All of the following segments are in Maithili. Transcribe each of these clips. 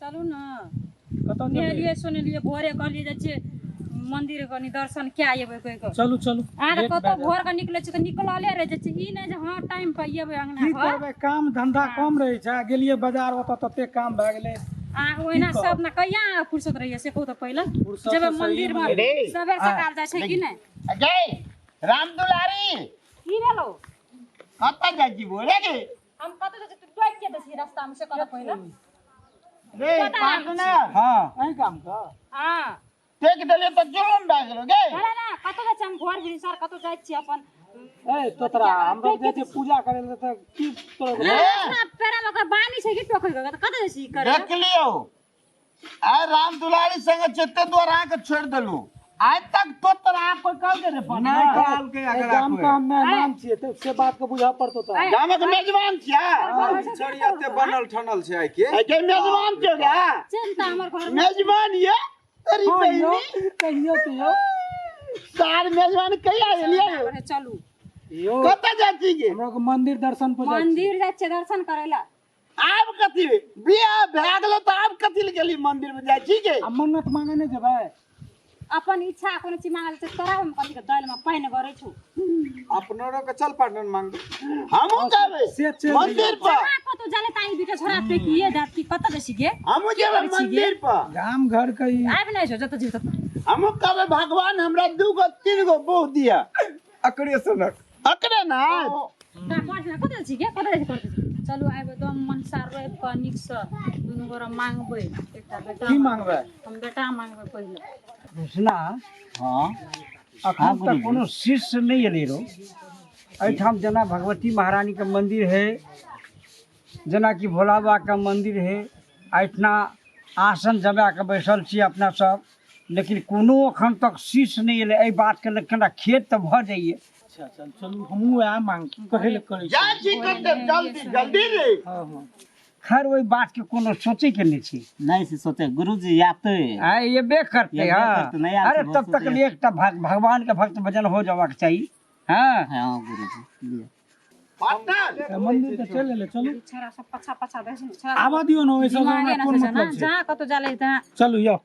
चलू ने। कतऽ जेबै? नहेलियै सुनेलियै, भोरे कहलियै जाइ छियै मंदिर, कनि दर्शन कए अयबै कहि कऽ। चलू चलू। अहाँ तऽ लेट कतौ भए जायत। भोर के निकलै छी तऽ निकलले रहि जाइ छी, ई नहि जे हँ टाइम पर अयबै अंगना की घर। करबै, काम धंधा कम रहै छै, आ गेलियै बाजार, ओतऽ तते काम भए गेलै। अहाँ ओहिना की कहब? सब ने कहिया अहाँ फुर्सत रहैया से कहू तऽ पहिले। फुर्सत जेबै तऽ सही मंदिर मे मे रे सबेर सकाल जाइ छै कि नहि? अजय राम दुलारी। की भेलौ? कतऽ जाइ छी बोले गे? हम कतऽ जाइ छी, तू टोकि के दै छी रास्ता मे, से कहऽ पहिले। रे पार्टनर। हँ, अहीं काम का। हँ। टेक देलियै तऽ जुलुम भए गेलो गे। अरे ना, कतऽ जाइ छी हम? घर भिनसर कतऽ जाइ छी अपन। ए तोतरा, हम सब जाइ छियै पूजा करै लए तऽ की तोरा? रे अपना पेरा मे ओकर बानी छै कि टोकै के? कतऽ जाइ छी करे? देख लियौ, आइ राम दुलारी संगे जते द्वार अहाँके छोड़ि देलहुँ, आइ तक तोतर अहाँ कोइ कहलकै रे पार्टनर? नहि कहलकै। एहि एकरा गाम कोइ। के हम मेहमान छियै तऽ से बात के बुझऽ पड़तौ तोरा। गामक मेजबान छियै। छोड़ी, एते बनल ठनल छै आइ के? आइ के मेजबान छियौ गे? चिंता हमर घर मे। मेजबान ये तेरी हँ यौ, बहिनी। कहियौ तऽ यौ। सार मेजबान कहिया एलियै? अरे चलू। यौ। कतऽ जाइ छी गे? हमरा के मंदिर दर्शन पर जाइ छियै। मंदिर जाइ छियै दर्शन करै लए। आब कथी बियाह भए गेलो तऽ आब कथी लए गेली मंदिर मे जाइ छी गे? आ मन्नत मांगे नहि जेबै? अपन इच्छा कोनो चीज मांगल छै तोरा हम कथी के दालि मे पानि गरै छौ? अपनो के चल पार्टनर मांग। हमहूँ जेबै से चलि मंदिर पर। कहाँ कतौ जाले ताई दुटा छोरा टेकिए जात की कतऽ जाइ छी गे? हमहूँ जेबै करै छी गे? मंदिर पर। गाम घर के ई आबि नहि छौ जतऽ जीव ततऽ। हमहूँ कहबै भगवान हमरा दू गो तीन गो बहु दिया। अकरे सनक। अकरे ना। ता पाँच ना कतऽ जाइ छी गे? कतऽ जाइ छी करतै? चलू आबि दम मनसा रोपि कऽ नीकसँ दुनू गोरा मांगबै एकटा बेटा। की मांगबै? हम बेटा मांगबै पहिले। कृष्णा। हँ। अखन तक कोनो शिष्य नहि एलै रौ एहिठाम। जेना भगवती महारानीके मन्दिर है, जेनाकि भोला बाबाके मन्दिर है, एहिठिना आसन जमा कऽ बैसल छी अपना सब, लेकिन कोनो अखन तक शिष्य नहि एलै। एहि बातके लऽ कऽ खेत तऽ भऽ जाइए। अच्छा चल चलू, हमहूँ वएह मांग कहै लए करै छी। जाइ छी कते जल्दी जल्दी रे। हँ हँ। खैर, ओहि बातके कोनो सोचैके नहि छै। नहि से सोचे गुरुजी आते। आ एबे करतै। एबे हँ करतै, नहि आयल अरे तऽ तब तक सोचै। लिए एकटा भगवान के भक्त भजन हो जबाक चाही। हँ हँ गुरुजी, लिअ। पार्टनर। मंदिर तऽ चलि एलै, चलू। छोरा सब पछा पछा दै छै ने, छोरा आबऽ दियौ ने, ओहि सब दिमागे हमरा ना कोन छै ना, मतलब छै? जहाँ कतौ जाले तहाँ। चलू यौ।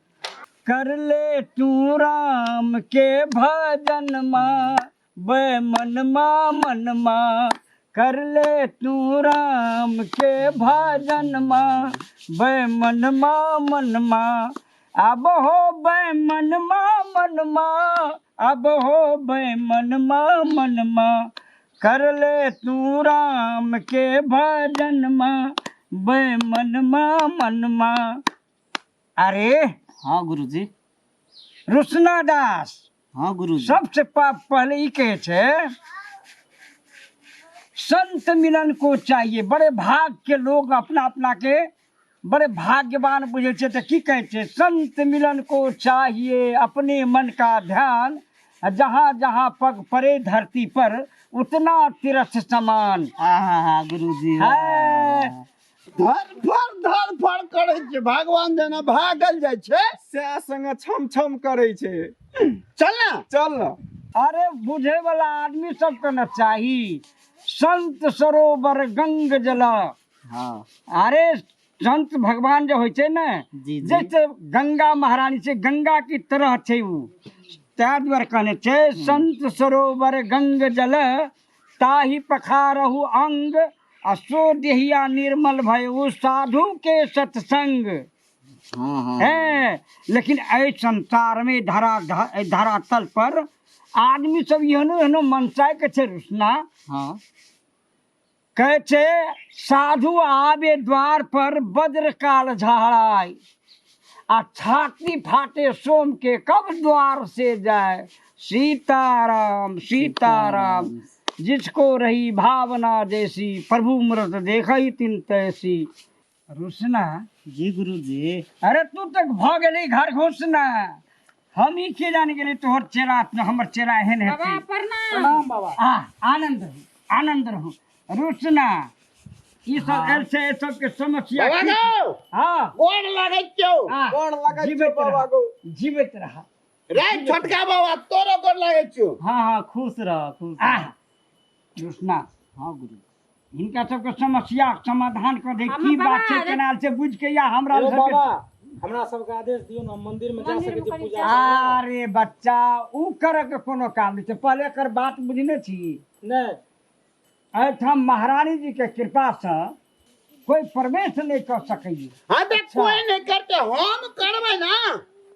कर ले तू राम के भजन माँ बे मनमा मनमा, कर ले तू राम के भजन माँ बे मनमा मनमा, अब हो बे मनमा मनमा, अब हो बे मनमा मनमा, कर ले तू राम के भजन माँ बे मनमा मनमा। अरे हाँ गुरुजी। रुसना दास। हाँ गुरुजी। सबसे पहले ई कहै छै, संत मिलन को चाहिए बड़े भाग के लोग, अपना अपना के बड़े भाग्यवान बुझै छै, तऽ की कहै छै? संत मिलन को चाहिए अपने मन का ध्यान, जहाँ जहाँ पग पड़े धरती पर उतना तीर्थ समान। हाँ हाँ गुरुजी। है। धर फर धर फर करै छै, भगवान जेना भागल जाइ छै। सएह संगे छम छम करै छै। चल ना। चल न। अरे बुझे वाला आदमी सबके न चाही संत सरोवर गंग जल। हाँ। अरे संत भगवान जे होइ छै ने, जी जी। जैसे गंगा महारानी छै, गंगा की तरह छै उ, ताहि दुआरे कहने छै संत सरोवर गंग जल ताहि पखारहु अंग, आ सो देहिया निर्मल भय ओ साधु के सत्संग। हाँ हाँ। है, लेकिन एहि संसार में धरा एहि धरातल पर आदमी सब एहनो एहनो मनसाय के छै रुसना। हाँ। कहै छै साधु आबे द्वार पर वज्र काल झहराय, आ छाती फाटे सोम के कब द्वार से जाए। सीताराम सीताराम, जिसको रही भावना जैसी, प्रभु मूरत देखई तिन तैसी। रुसना। जी गुरुजी। अरे तू तक भऽ गेली घर घुसना, हम ई के जान गेली तोहर चेला हमर चेला एहन बाबा हेतै। प्रणाम। प्रणाम बाबा। आ आनंद रहू, आनंद रहू। रुसना, ई सब एल छै, ई सबके समस्या बाबा की? गौ। हाँ। गोर लागै छियौ। आ, गोर लागै छियौ। जीवित बाबा रह गौ। जीवित रह। रे छोटका बाबा, तोरो गोर लागै छियौ। हाँ हाँ, खुश रह, खुश आ रह। रुसना। हाँ गुरु। हिनका सबके समस्या समाधान कऽ दे। हमर की बात बाबा छै, रे- केना छै बुझि के या हमरा ओ सबके। बाबा, हमरा सबके आदेश दियौ ने, हम मंदिर में जा मंदिर सकै में छी कनि पूजा जा। करे? अरे बच्चा, उ करे के कोनो काम नहि छै। पहिले एकर बात बुझने छी? नहि। एहिठाम महारानी जी के कृपा से कोई प्रवेश नहि कऽ सकैए। हाँ तऽ कोई नहि करते, हम करबै ना।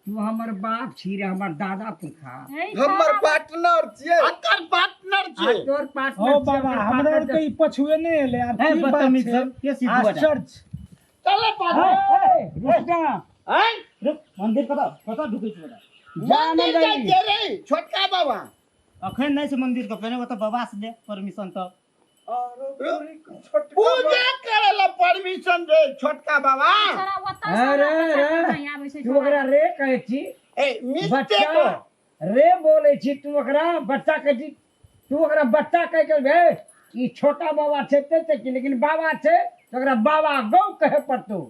तू हमर बाप छी रे, हमर दादा पुरखा। हे, हमर पार्टनर छियै। अकर पार्टनर आ छै। तोर पार्टनर हो छियै, बाबा, ओकर हमरा पार्टनर आरके ई पछुए नहि एलै आब। हे, की बात बदतमीज छै? सब, के सिद्धू हटा? आश्चर्य। चले पार्टनर। हे, रुक जा। हैं? रुक, मंदिर कतऽ कतऽ ढुकै छै बेटा? मंदिर जाने जाइ दही। छियै रे छोटका बाबा। अखन नहि छै मंदिर के, पहिने ओतऽ बाबा से ले परमिशन तब। पूजा करे ला परमिशन दे छोटका बाबा। छोरा ओतऽ से अरे, हमरा बच्चा अरे। नहि आबै छै तू ओकरा छोरा। रे कहै छी? A mistake. बच्चा रे बोलै छी तू ओकरा बच्चा कहै छी? तू ओकरा बच्चा कहि के भे ई छोटा बाबा छै ते की, लेकिन बाबा छै तऽ ओकरा बाबा गौ कहे पड़तौ।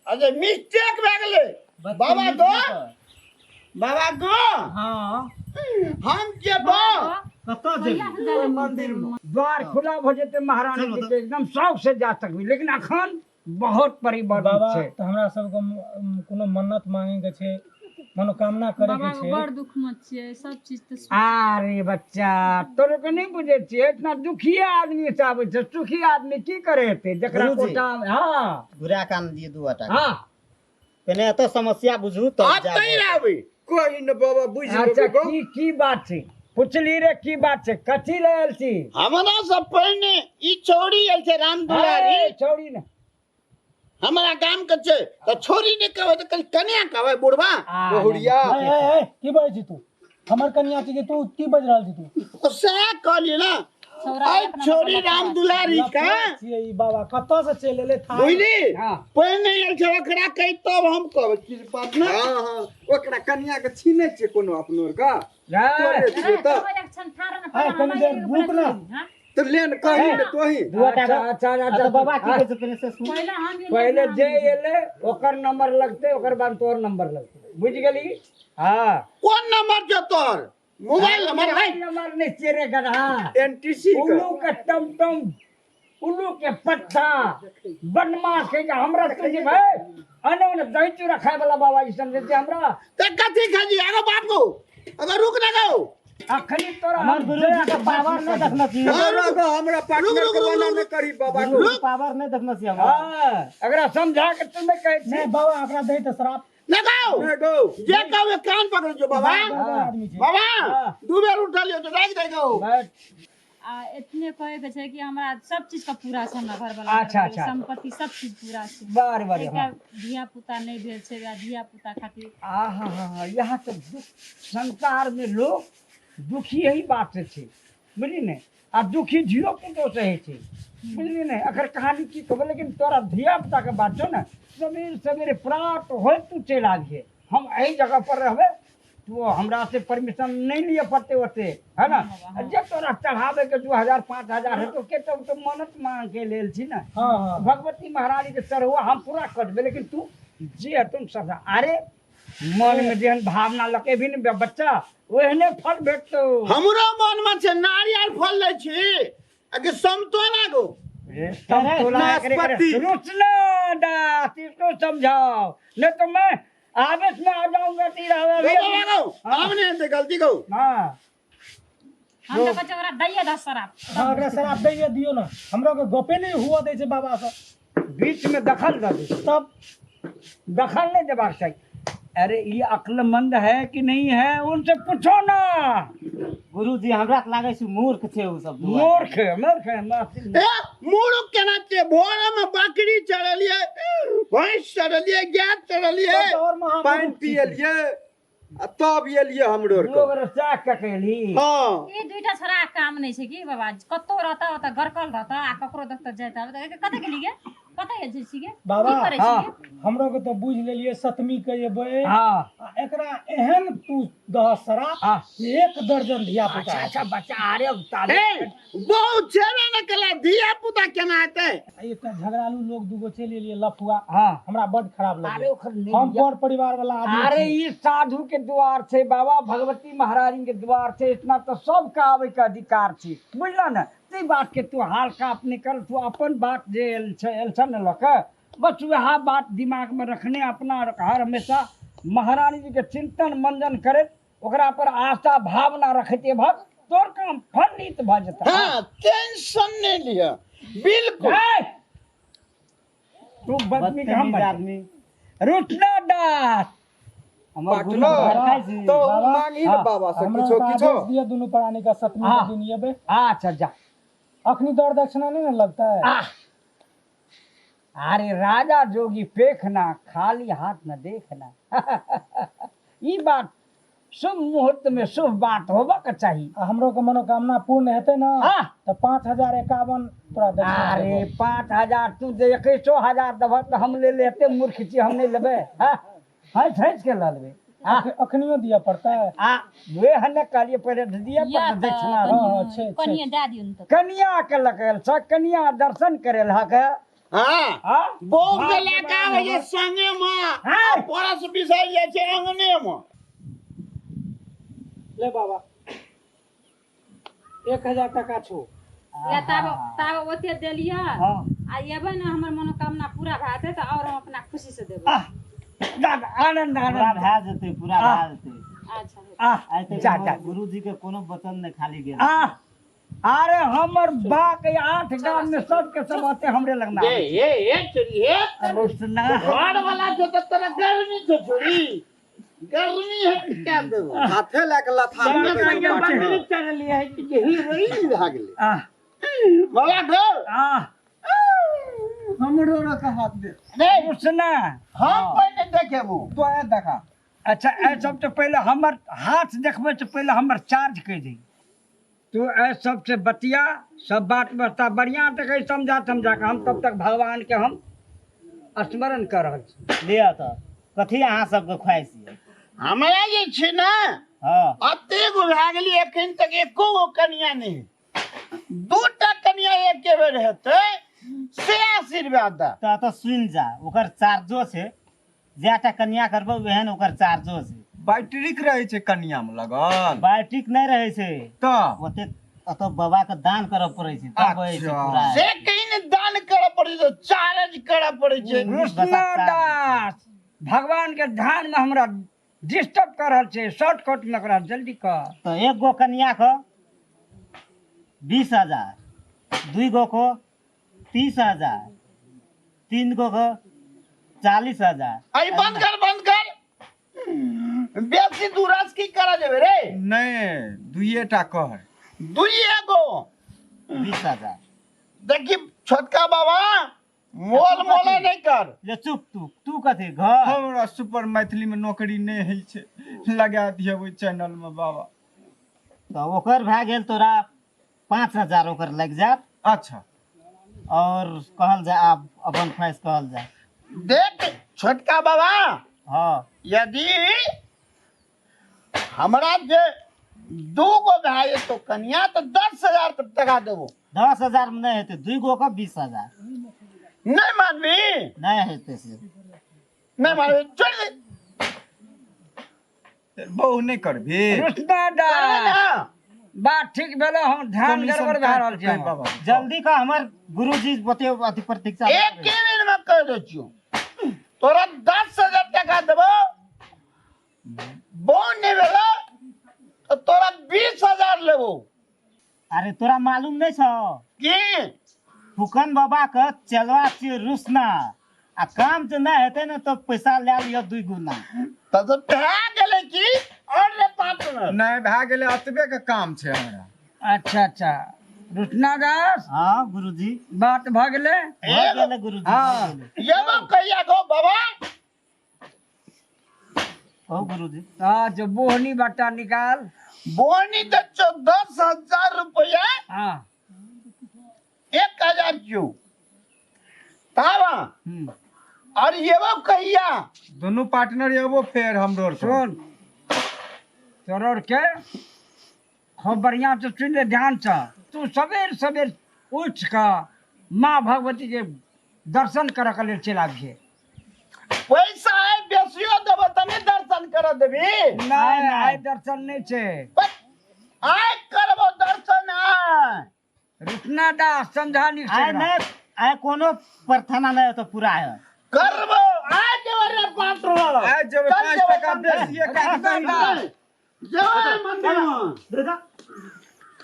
अरे मिस्टेक भए गेलै बाबा गो, बाबा गो। हाँ। हम जेबो। कतऽ जेबी? मंदिर में। द्वार खुला भऽ जेतै महारानी चलू जी तऽ। के, एकदम शौक से जा सकबी, लेकिन अखन बहुत परिवर्तन बाबा, छै। तऽ हमरा सबके कोनो मन्नत मांगे के छै, मनोकामना करे बाबा, के छै। बड़ दुख में छियै, सब चीज तऽ अरे बच्चा, तोरे के नहि बुझै छियै, इतना दुखिए आदमी से आबै छै। सुखी आदमी की करे हेतै जकरा गुरुजी। कोटा? हाँ। घुरा कान दिए दू आटा। हाँ। पहिने एतऽ समस्या बुझू तब अतै जाब। आबी। कोई न बाबा, बुझि अच्छा। लेबै गो। की की बात छै? पुछली रे, की बात छै, कथी लए आयल छी? हमरा सब पहिने ई छौड़ी आयल छै राम दुलारी। ए, छौड़ी ने। हमरा गाम के छै तऽ छोरी नहि कहबै तऽ कनि कनिया कहबै बुढ़बा। आ, बहुरिया। ए, ए, ए, की बजै छी तू? हमर कनिया छी कि तू की बाजि रहल छी तू? तऽ सएह कहलियै ने। छौड़ा आइ एक नंबर छोरी के राम दुलारी का लफड़ा छियै ई बाबा, कतऽ से चलि एलै था? बुझली? हाँ। पहिने आयल छै, ओकरा कहि तब हम कहबै की पार्टनर। हाँ हाँ, ओकरा कनिया के छीनै छै कोनो अपनो आर का? रे, तोरे छियै तऽ। ए, कनि देर रुक ना। तऽ ले ने, कही ने तोही। दू आटा। अच्छा अच्छा आ अच्छा। तऽ बाबा की कहै छै पहिने से सुन। पहिले हम एलियै, पहिले हम जे एलै ओकर नंबर लगतै, ओकर बाद तोहर नंबर लगतै, बुझि गेली? हाँ। कोन नंबर छै तोहर? मोबाइल नंबर है? नंबर नहि छियै रे गधा। एनटीसी के। उल्लू के टमटम, उल्लू के पट्टा, बदमाश के हमरा तुझे भाई अने ओने दही चूड़ा खाए वाला बाबा जी समझे छै हमरा। तऽ कथी खाजी आगो बाप गो, अगर रुक ना गो। अखनी तोरा हमर हम गुरुजी जरा के पावर नहि देखने छी। हमरा गो, हमरा पार्टनर रुक, के रुक, मना रुक, नहि करी बाबा गो। गुरुजी पावर नहि देखने छी हमरा। हाँ, एकरा समझा के तू नहि कहै छी। नहि बाबा, एकरा दही तऽ शराब। ना गो। नहि गो। जे कहबै कान पकड़ जो बाबा। बड़ आदमी छै। बाबा। हाँ। दू बेर उठलियो तऽ राखि दे गो। बैठ। आ एतने कहे के छै कि हमरा सब चीज के पूरा छै, हमरा घर वाला अच्छा, अच्छा। संपत्ति सब चीज पूरा छै। बार बार। एकटा हाँ। धिया पुता नहि भेल छै, वएह धिया पुता खातिर। आहा हा हा, यहाँ तऽ दुख संसार में लोग दुखी यही बात से छै, बुझली ने? आ दुखी धियो पुतो से होइ छै, बुझली ने? एकर कहानी की कहबै, लेकिन तोरा धिया पुताके बात छौ ने, सवेरे सवेरे प्रात होइत तू चलि आबिहे, हम एहि जगह पर रहबै। तू हमरा से परमिशन नहि लिअ पड़तै ओते, है ना? जे तोरा चढ़ाबै के 2000 5000 हेतौ के तो तो मन्नत मांग के लेल छी ने? हाँ हाँ। भगवती महारानी के चढ़ुआ हम पूरा कर देबै, लेकिन तू जे हेतौ सब, अरे मन में जेहन भावना लके भी ने बच्चा, ओहने फल भेटतौ। हमरो मन में छै नारियल फल लै छी आ कि समतोला गो। समतोला नाशपाती। रुचना दास, इसको समझाओ, नहीं तो मैं आवेश में आ जाऊंगा तीरा। गो बाबा गो, हम नहि हेतै गलती गो। हाँ। हम तऽ कहै छियै ओकरा दैये दह शराब। हाँ, एकरा शराब दैये दियौ ने, हमरो के गपे नहि हुआ दै छै बाबा सब। बीच में दखल दे दे। तब दखल नहीं देबाक चाहिए। अरे ये अक्लमंद है कि नहीं है, उनसे पूछो ना। गुरुजी, हमरा तऽ लागै छै मूर्ख छै ओ सब दू आदमी। मूर्ख है, मूर्ख है, माफी। ए मूर्ख केना छियै? भोरे में बकरी चढ़लियै, भैंस चढ़लियै, गाय चढ़लियै। तब तऽ आओर महा पानि पियलियै आ तब एलियै हमरो आर के। लोग रचा के कहली। हाँ। ई दुइटा छोड़ा के काम नहि छै कि बाबा, कतौ रहता ओतऽ गरकल रहता आ ककरो देखते जाइत आबैत। कतऽ गेली गे? कतऽ गेल छी गे? बाबा, की करै हाँ। छी गे? हमरो के तऽ बुझि लेलियै, सतमी के एबै। हाँ। आ एकरा एहन तू दह शराब हाँ। कि एक दर्जन धिया पुता। अच्छा अच्छा बच्चा, अरे ताले ए बहुत छेबे ने केला, धिया पुता केना हेतै? आ एकटा झगड़ालू लोग दूगो चलि एलियै लफुआ। हाँ। हमरा बड खराब अरे लगलै। ओकर नहीं हम पर परिवार वाला आदमी अरे छी। ई साधु के द्वार छै बाबा, भगवती महारानी के द्वार छै, इतना तो सबके आवे के अधिकार छै, बुझल ने? एते बात के तू हाल काप निकल, तू अपन बात जे एल छै एल छै ने लऽ के, बस वएह बात दिमाग में रखने अपना हर हमेशा महारानी जी के चिंतन मंजन करैत ओकरा पर आस्था भावना रखैत भग तोर काम फलित भऽ जेतै। हाँ, टेंशन नहीं लिया बिल्कुल। ए! तू बदमी के हम बदतमीज आदमी। रुचना दास हमर गुरु पार्टनर घर खाइ छी। तो बाबा, मांगी ने हाँ, बाबा से हमरा किछो तऽ किछो। आदेश दिअ दुनू प्राणी का सप्तमी हाँ। के दिन एबै। अच्छा जा। अखनी दर दक्षिणा नहीं ना लगता है? आह! अरे राजा जोगी पेखना, खाली हाथ न देखना। ई बात शुभ मुहूर्त में शुभ बात होबा के चाही। आ हमरो के मनोकामना पूर्ण हेतै ना हाँ। तऽ 5051 तोरा दक्षिणा अरे देबौ। 5000 तू जे 21,000 देबह तऽ हम ले लेते, मूर्ख छी हम नहीं लेबै। हाँ? हँसि हँसि के लऽ लेबै। हाँ? अखनियो दिअ पड़तै? आ वेह ने कहलियै पहिले दिअ या पड़तै दक्षिणा। हाँ, हाँ, छै, छै। कनिए दए दियौ ने तऽ। कनिया के लऽ गेल छ, कनिया दर्शन करे लऽ। हाँ। हाँ? बौह के लए के आबै छै संगे में, हाँ। आ परस बिसरि जाइ छै अंगने में। ले बाबा 1000 टका छौ। या ताब ताब ओते देलियै। हाँ। आ एबै ने हमर मनोकामना पूरा भए जेतै तऽ आओर हम अपना खुशी से देबै। आह, जा, जा, आनंद पूरा आनंद भए जेतै, पूरा भए जेतै। अच्छा। आह, आइ तक जा हमर जा। गुरुजी के कोनो वचन नहि खाली गेल। आह, अरे हमर बा के 8 गांव में सबके सब आते हमरे लगना। ए ए ए छोरी ए रोशना घर वाला जो तो तोरा गर्मी छौ छोरी, गर्मी है क्या देबो? हाथे लए के लथा देबै के पार्टनर। बकरी चढ़लियै है कि हीरोइन भए गेलै। आह, बाबा घर आह, हमरो रख हाथ दे। नहीं रोशना हम पहिने देखेबो। तो आया देखा। अच्छा ए सबसे पहले हमर हाथ देखबै से पहले हमर चार्ज कह दे। तू ए सबसे बतिया, सब बात बता बढ़िया तक समझा समझा के हम तब तक भगवान के हम स्मरण कर रहल छी। लिअ तऽ कथी अहाँ सबके ख्वाहिश यऽ? हमरा जे छै ने हाँ। अतेक भए गेली एखन तक एको गो कनिया नहि, दूटा कनिया एके बेर हेतै से आशीर्वाद दे। तऽ तऽ सुनि जा, ओकर चार्जो छै, जएटा कनिया करबै ओहन ओकर चार्जो छै। बैटरीक रहै छै कनिया में लगल? बैटरीक नहि रहै छै। तऽ ओतेक ओतऽ बाबा के दान करऽ पड़ै छै तब होइ छै अच्छा। पूरा। से कहीं ने दान करऽ पड़ै छै, चार्ज करऽ पड़ै छै। कृष्णा दास भगवान के ध्यान में हमरा डिस्टर्ब कर रहल छै, शॉर्टकट में ओकरा जल्दी कर। तऽ एक गो कनिया के 20,000, 2 गो को 30,000, 3 गो को 40,000। अरे बंद कर बंद कर, बेसी दूरस की करा देबे रे? नहीं दुइएटा कर। दुइए गो 20,000। देखी छोटका बाबा मोल मोले नहीं कर। ले चुप तू, तू कथी घर? हमरा सुपर मैथिली में नौकरी नहीं होइ छै, लगा दिअ ओहि चैनल में बाबा। तऽ ओकर भए गेल तोरा 5,000 ओकर लागि जायत। अच्छा। और कहल जाय आब अपन ख्वाहिश कहल जाय। देख छोटका बाबा। हाँ। यदि हमरा जे 2 गो भए जेतौ कनिया तऽ 10,000 तक टका देबो। 10,000 में नहीं हेतै, 2 गो के 20,000। नहीं मानबी? नहीं हेतै से। नहीं मानबी छोड़ दे। बहु नहीं करबी? कृष्णा करबे दास ना। बात ठीक भेलो, हम ध्यान गड़बड़ भए रहल छै हमर। बाबा जल्दी का हमर गुरुजी बते अथी प्रतीक्षा एक बेर में कह दै छियौ तोरा 10,000 टका देबो, बहु नहीं भेलो तो तोरा 20,000 लेबो। अरे तोरा मालूम नहीं छौ की? फुकन बाबा के चलवा छियै रुसना, आ काम जे नहीं हेतै ने तो पैसा लए लिअ 2 गुना। तब तो भए गेलै की और रे पार्टनर? नहीं भए गेलै, एतबे के काम छै हमरा। अच्छा अच्छा रुचना दास। हाँ गुरुजी। बात भऽ गेलै? भऽ गेलै गुरुजी। हाँ। भऽ गेलै। एबो कहिया गो बाबा? कहू गुरुजी। अच्छा बोहनी बट्टा निकाल। बोहनी तऽ छौ 10,000 रुपया। हाँ। 1,000 क्यों तावा? और एबो कहिया? दोनों पार्टनर एबो फेर हमरो आर के। सुन तोरो के खूब बढ़िया से सुन ले ध्यान से। तू सवेर सवेर उठ कऽ माँ भगवती के दर्शन करऽ के लेल चलि आबिहे। पैसा आइ बेसियो देबो तने दर्शन करऽ देबी? नहीं आइ दर्शन नहीं छै। आइ करबो दर्शन आइ। रुकना दास समझा नीक से आइ एकरा। नहि, आइ कोनो प्रार्थना नहि हेतौ पूरा है। करबो आ जेबै रे पाटरो। आइ जेबै चल 5 जेबै टका मंदिर। बेसिए काटि दही। जेबै मंदिर में। दुर्गा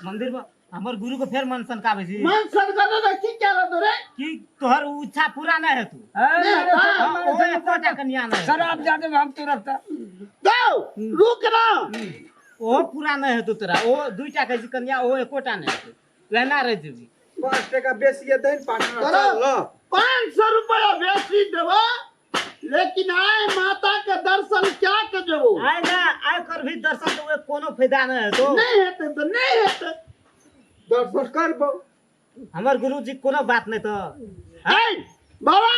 मंदिर में हमर गुरु के फेर मन सनकाबै छी। मन सनकाबै तऽ की कए रहतो रे? कि तोहर उ इच्छा पूरा नहि हेतौ। ए, मेरे हाँ, से- हाँ, ओहो एकोटा कन्या नहि हेतौ। शराब जादे हम तुरंत दौ रुक ना। ओहो पूरा नहि हेतौ तोरा। ओ दुईटा कहै छी कन्या, ओहो एकोटा नहि हेतौ, एना रहि जेबही। 5 टका बेसिए दही पार्टनर। तोरा चल ल। 500 रुपया बेसी देबो, लेकिन आय माता के दर्शन क्या के जेबो। आइ ना, आइ करबही दर्शन तऽ ओहि कोनो फायदा नहि हेतौ। नहीं हेतै तऽ नहीं हेतै। दर्शन करबो। हमर गुरुजी कोनो बात नहि तऽ। ऐ बाबा,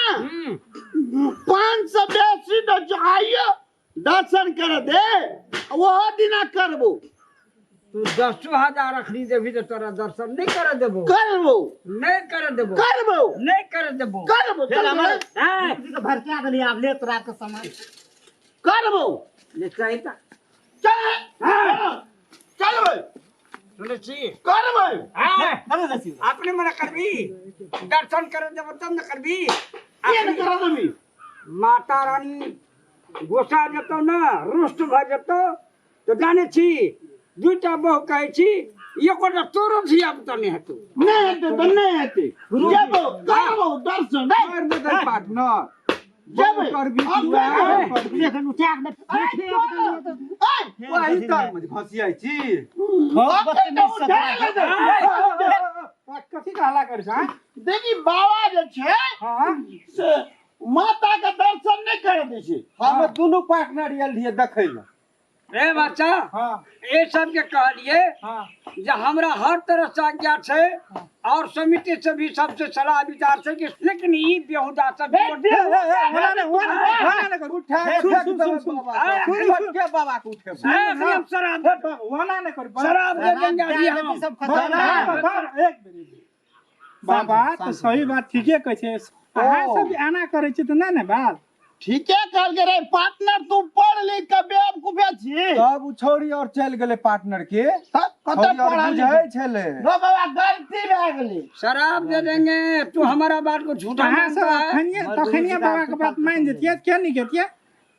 500 बेसी तऽ आइयो दर्शन कर दे, ओहो दिना करबो। तू 10,000 अखनी देबही तऽ तोरा दर्शन नहि करऽ देबो। करबो। नहि करऽ देबो। करबो। नहि करऽ देबो। करबो। फेर हमर आँय, गुरुजी के भड़का देली, आब ले तोरा के सामान। करबो। जे चाही तऽ चल चलबै। सुनै छी? करबै। आँय, चलो जसी। अपने मने करबी दर्शन करऽ देबो तब ने करबी। किया नहि करऽ देबी? माता रानी गोसा जेतौ ने, रुष्ट भऽ जेतौ तऽ जानै छी दूटा बहु कहै छी, एकोटा तोरो धिया पुता नहि हेतौ। नहि हेतै तऽ नहि हेतै। जेबो करबो दर्शन। मारि दे दही पार्टनर। जेबै। करबी हम तू, करबै। आइ करबी। एखन उठा के ऐ, वही तर में घसियाइ छी। बहुत बदतमीज सब। उठा ले दे। कथी के हल्ला करै छै, आँय? देखी बाबा जे छै हाँ से माता के दर्शन नहि कर दै छै। हम दुनू पार्टनर आयल रहियै देखै लए। रे बच्चा, हाँ ए सबके कहलिए हाँ जे हमरा हर तरह से आज्ञा छै और समिति से भी सबसे सलाह विचार छै कि, लेकिन ई बेहुदा सब होना नहि, होना नहि, होना नहि करू। उठा के सुन, फेंक सुन, देबै सुन, सुन। बाबा के। सुन, सुन के बाबा के उठेबै। ए, हम शराब होना नहि करू। शराब दे देंगे अभी हम। सब खतम। बाबा, बाबा, एक मिनट। बाबा तऽ सही बात ठीके कहै छै। अहाँ सब एना करै छी तऽ नहि ने बात। ठीके कहलकै रे पार्टनर, तू पढ़ लिख के बेवकूफे छी। तब उ छौड़ी और चलि गेलै पार्टनर के। तब कते छौड़ी और पढ़ल बुझै छलै। रो बाबा, गलती भए गेलै। शराब दे देंगे, तू हमारा बात को झूठा अहाँ सब मानता है। अखनिये तखनिये बाबा के बात मानि जतियै, किया नहि कहितियै?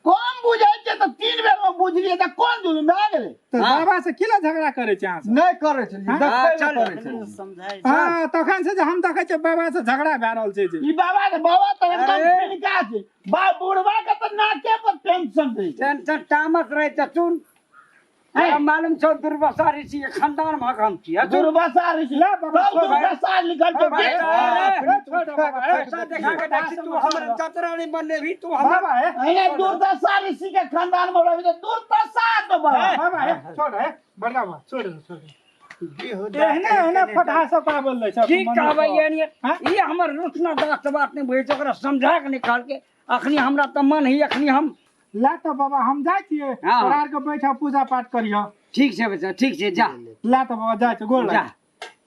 कम बुझै छै तऽ 3 बेर मे बुझलियै तऽ कोन जुलुम भए गेलै? तऽ हाँ। बाबा से की लए झगड़ा करै छै अहाँ सब? नहि करै छलियै, देखै लए चल। करै छलियै। समझाइ। हाँ, तखन से जे हम देखै छियै बाबा से झगड़ा भए रहल छै जे। ई बाबा के बाबा तऽ एकदम अरे। पिनका छै बा, बुढ़वा के तऽ नाके पर टेंशन दै छै। टेंशन तामस रहे तऽ सुन, तोरा मालूम छौ दुर्वासा ऋषि के खानदान में हम छी, सुन। दुर्वासा ऋषि ले बाबा, सब छोड़। दुर्दशा लिखल छै। भाई, के? अरे, छोड़ दे बाबा, ए, पैसा देखा के देखी तू हमर चतरा नहीं बनेबही तू हमर। बाबा हे, अहिना दुर्दशा ऋषि के खानदान में रही तऽ दुर्दशा तो बाबा। बाबा हे, छोड़ हे, बड़का बाबा, छोड़ दे, छोड़ दे। एहने एहने फटहा सब पाबल लै छै। की कहबै यानी हाँ? ई हमर रुसना दास बात नहि बुझै छै, ओकरा समझा के नहि कहलकै। अखनी हमरा तऽ मन है, अखनी हम ला तऽ बाबा हम जाइ छियै। हाँ। तोरा आरके बैठा पूजा पाठ करिह। ठीक छै बच्चा, ठीक छै, जा। ला तऽ बाबा जाइ छै, गोर जा। लाग।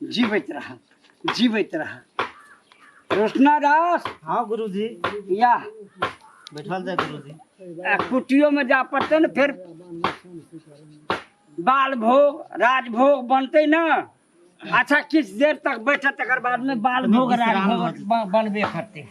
जीवैत रह, जीवैत रह रोशना दास। हाँ गुरुजी। या बैठल जाय गुरुजी। आ कुटियो में जा पड़तै ने, फेर बाल भोग राजभोग बनतै ने। अच्छा किछु देर तक बैठत, तकर बाद में बाल भोग विश्राम राजभोग बनबे करतै।